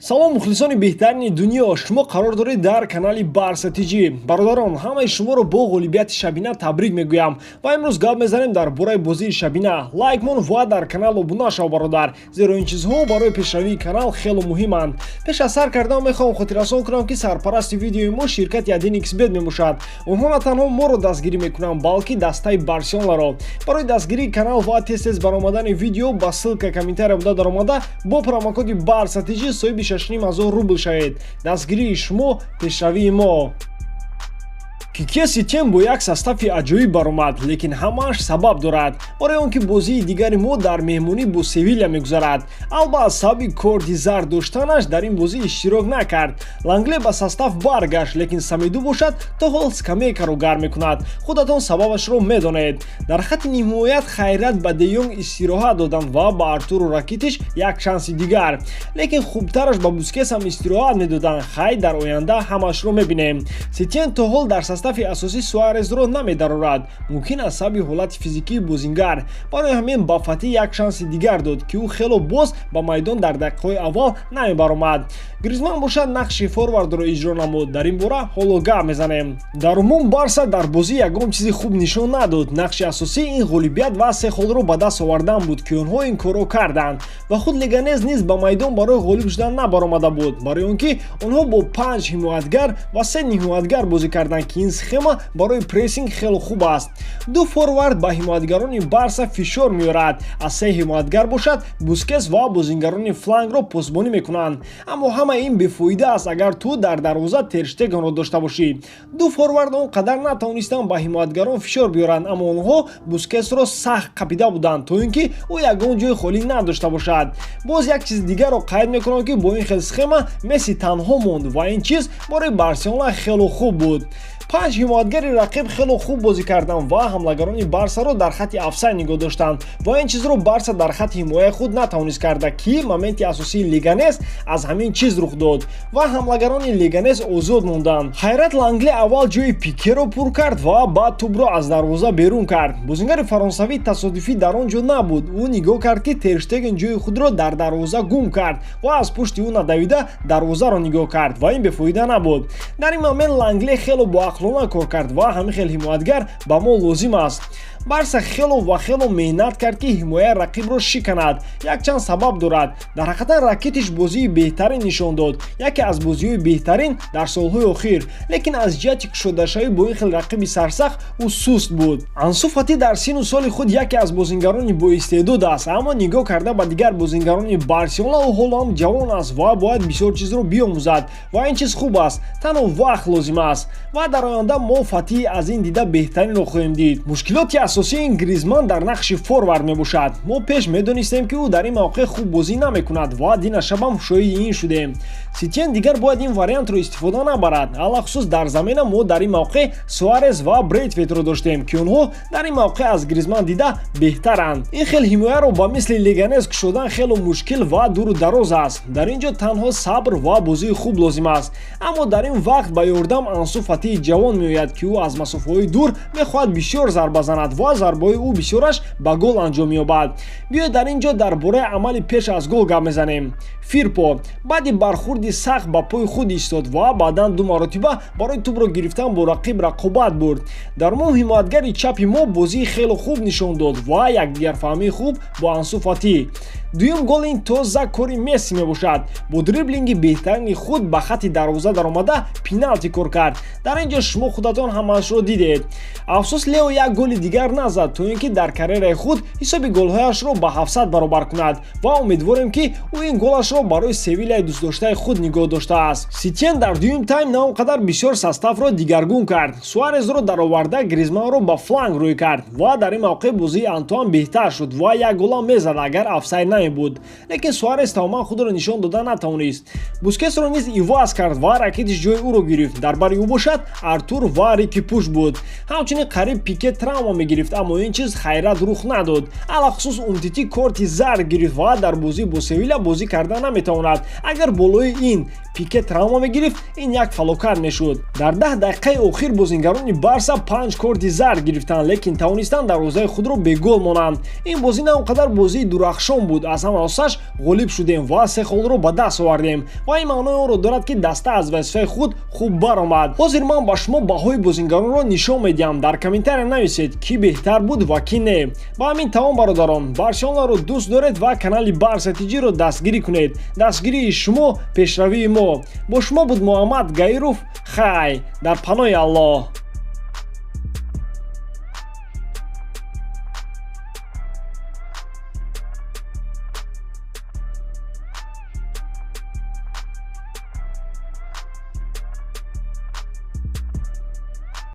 Салом, мухлисони беҳтарини дунё! Шумо қарор доред дар канали Барса ТЖ. Бародарон, ҳамаи шуморо бо ғолибияти шабина табрик мегӯям ва имрӯз гап мезанем дар бораи бозии шабина. Лайк мон ва дар канал обуна шав, бародар, зеро ин чизҳо барои пешравии канал хело муҳиманд. Пеш аз сар кардан мехоҳам хотиррасон кунам, ки сарпарасти видеои мо ширкати 1xBet мебошад. Онҳо на танҳо моро дастгирӣ мекунанд, балки дастаи Барселонаро. Барои дастгирии канал ва тез-тез баромадани видео ба ссылка комментария буда даромада, бо промокоди Барса ТЖ соҳиби 6500 рубл шавед. Дастгирии шумо — пешравии мо. Кике Сетиен бо як состави аҷоиб баромад, лекин ҳамааш сабаб дорад, барои он ки бозии дигари мо дар меҳмонӣ бо Севиля мегузарад. Алба аз сабаби корти зард доштанаш дар ин бозӣ иштирок накард. Лангле ба состав баргашт, лекин Самеду бошад, то ҳол скамейкаро гарм мекунад. Худатон сабабашро медонед. Дар хатти ниҳоят хайрат ба Де Йонг истироҳат доданд ва ба Артуру Ракитиш як шанси дигар, лекин хубтараш ба Бускес ҳам истироҳат медоданд. Хай, дар оянда ҳамаашро мебинем. Сетиен то ҳол дар состави асосӣ Суарезро намедарорад, мумкин аз сабаби ҳолати физикии бозингар. Барои ҳамин ба Фати як шанси дигар дод, ки ӯ хело боз ба майдон дар дақиқаҳои аввал намебаромад. Гризман бошад, нақши форвардро иҷро намуд. Дар ин бора ҳоло гап мезанем. Дар умум Барса дар бозӣ ягон чизи хуб нишон надод. Нақши асосӣ ин ғолибият ва се холро ба даст овардан буд, ки онҳо ин корро карданд. Ва худ Леганез низ ба майдон барои ғолиб шудан набаромада буд, барои он ки онҳо бо панҷ ҳимоятгар ва се ниҳоятгар бозӣ карданд, ки ин схема барои прессинг хеле хуб аст. Ду форвард ба ҳимоятгарони Барса фишор меорад, аз се ҳимоятгар бошад, Бускес ва бозингарони флангро посбонӣ мекунанд. Аммо ҳамаи ин бефоида аст, агар ту дар дарвоза Терштегенро дошта бошӣ. Ду форвард он қадар натавонистанд ба ҳимоятгарон фишор биёранд, аммо онҳо Бускесро сахт қапида буданд, то ин ки ӯ ягон ҷои холӣ надошта бошад. Боз як чизи дигарро қайд мекунам, ки бо ин хел схема Месси танҳо монд ва ин чиз барои Барселона хело хуб буд. Панҷ ҳимоятгари рақиб хело хуб бозӣ карданд ва ҳамлагарони Барсаро дар хатти офсайд нигоҳ доштанд ва ин чизро Барса дар хатти ҳимояи худ натавонист карда, ки моменти асосии Леганес аз ҳамин чиз рух дод ва ҳамлагарони Леганес озод монданд. Хайрат Лангле аввал ҷои Пикеро пур кард ва баъд тӯбро аз дарвоза берун кард. Бозингари фаронсавӣ тасодуфӣ дар он ҷо набуд. Ӯ нигоҳ кард, ки Терштеген ҷои худро дар дарвоза гум кард ва аз пушти ӯ надавида, дарвозаро нигоҳ кард ва ин бефоида набуд. Дар ин момент Лангле хело боақлона кор кард ва ҳамин хел ҳимоятгар ба мо лозим аст. Барса хело ва хело меҳнат кард, ки ҳимояи рақибро шиканад. Якчанд сабаб дорад. Дар ҳақиқатан Ракитиш бозии беҳтарин нишон дод, яке аз бозиҳои беҳтарин дар солҳои охир, лекин аз ҷиҳати кушодашавӣ бо ин хел рақиби сарсахт ӯ суст буд. Ансу Фати дар сину соли худ яке аз бозингарони боистеъдод аст, аммо нигоҳ карда ба дигар бозингарони Барселона, ӯ ҳоло ҳам ҷавон аст ва бояд бисёр чизро биомӯзад ва ин чиз хуб аст, танҳо вақт лозим аст ва дар оянда мо Фатии аз ин дида беҳтаринро хоҳем дид. Мушкилоти асосии ин Гризман дар нақши форвард мебошад. Мо пеш медонистем, ки ӯ дар ин мавқеъ хуб бозӣ намекунад ва дина шабам шоҳиди ин шудем. Сетиен дигар бояд ин вариантро истифода набарад. Алахусус дар замина мо дар ин мавқеъ Суарес ва Брейтветро доштем, ки онҳо дар ин мавқеъ аз Гризман дида беҳтаранд. Ин хел ҳимояро ба мисли Леганес кушодан хело мушкил ва дуру дароз аст. Дар ин ҷо танҳо сабр ва бозии хуб лозим аст. Аммо дар ин вақт ба ёрдам Ансу Фатии ҷавон меояд, ки ӯ аз масофаҳои дур мехоҳад бисёр зарба занад ва зарбаҳои ӯ бисёраш ба гол анҷом меёбад. Биёед, дар ин ҷо дар бораи амали пеш аз гол гап мезанем. Фирпо баъди бархурди сахт ба пои худ истод ва баъдан ду маротиба барои тӯбро гирифтан бо рақиб рақобат бурд. Дар умум ҳимоятгари чапи мо бозии хеле хуб нишон дод ва якдигарфаҳмии хуб бо Ансу Фати. Дуюм гол ин тоза кори Месси мебошад. Бо дриблинги беҳтарини худ ба хатти дарвоза даромада, пеналти кор кард. Дар ин ҷо шумо худатон ҳамаашро дидед. Афсӯс, Лео як голи дигар назад, то ин ки дар карьераи худ ҳисоби голҳояшро ба 700 баробар кунад ва умедворем, ки ӯ ин голашро барои Севилияи дӯстдоштаи худ нигоҳ доштааст. Сетиен дар дуюм тайм на он қадар бисёр составро дигаргун кард. Суарезро дароварда, Гризманро ба фланг рӯй кард ва дар ин мавқеъ бозии Антуан беҳтар шуд ва як голам мезад, агар офсайд намебуд, лекин Суарес тамоман худро нишон дода натавонист. Бускесро низ иваз кард ва Ракитиш ҷои ӯро гирифт. Дар бари ӯ бошад, Артур ва Рики Пуш буд. Ҳамчунин қариб Пике травма мегирифт, аммо ин чиз хайрат рух надод. Алахусус Умтити корти зард гирифт ва дар бозӣ бо Севиля бозӣ карда наметавонад. Агар болои ин Пике травма мегирифт, ин як фалокат мешуд. Дар 10 дақиқаи охир бозингарони Барса панҷ корти зард гирифтанд, лекин тавонистанд дарвозаи худро бегол монанд. Ин бозӣ на он қадар бозии дурахшон буд. Аз ҳама осаш, ғолиб шудем ва се холро ба даст овардем ва ин маънои онро дорад, ки даста аз вазифаи худ хуб баромад. Ҳозир ман ба шумо баҳои бозингаронро нишон медиҳам. Дар комментария нависед, кӣ беҳтар буд ва кӣ не. Ба ҳамин тамом, бародарон. Барселонаро дӯст доред ва канали Барса Тиҷиро дастгирӣ кунед. Дастгирии шумо пешравии мо. Бо шумо буд Муҳаммад Гаиров. Хай, дар паноҳи Аллоҳ.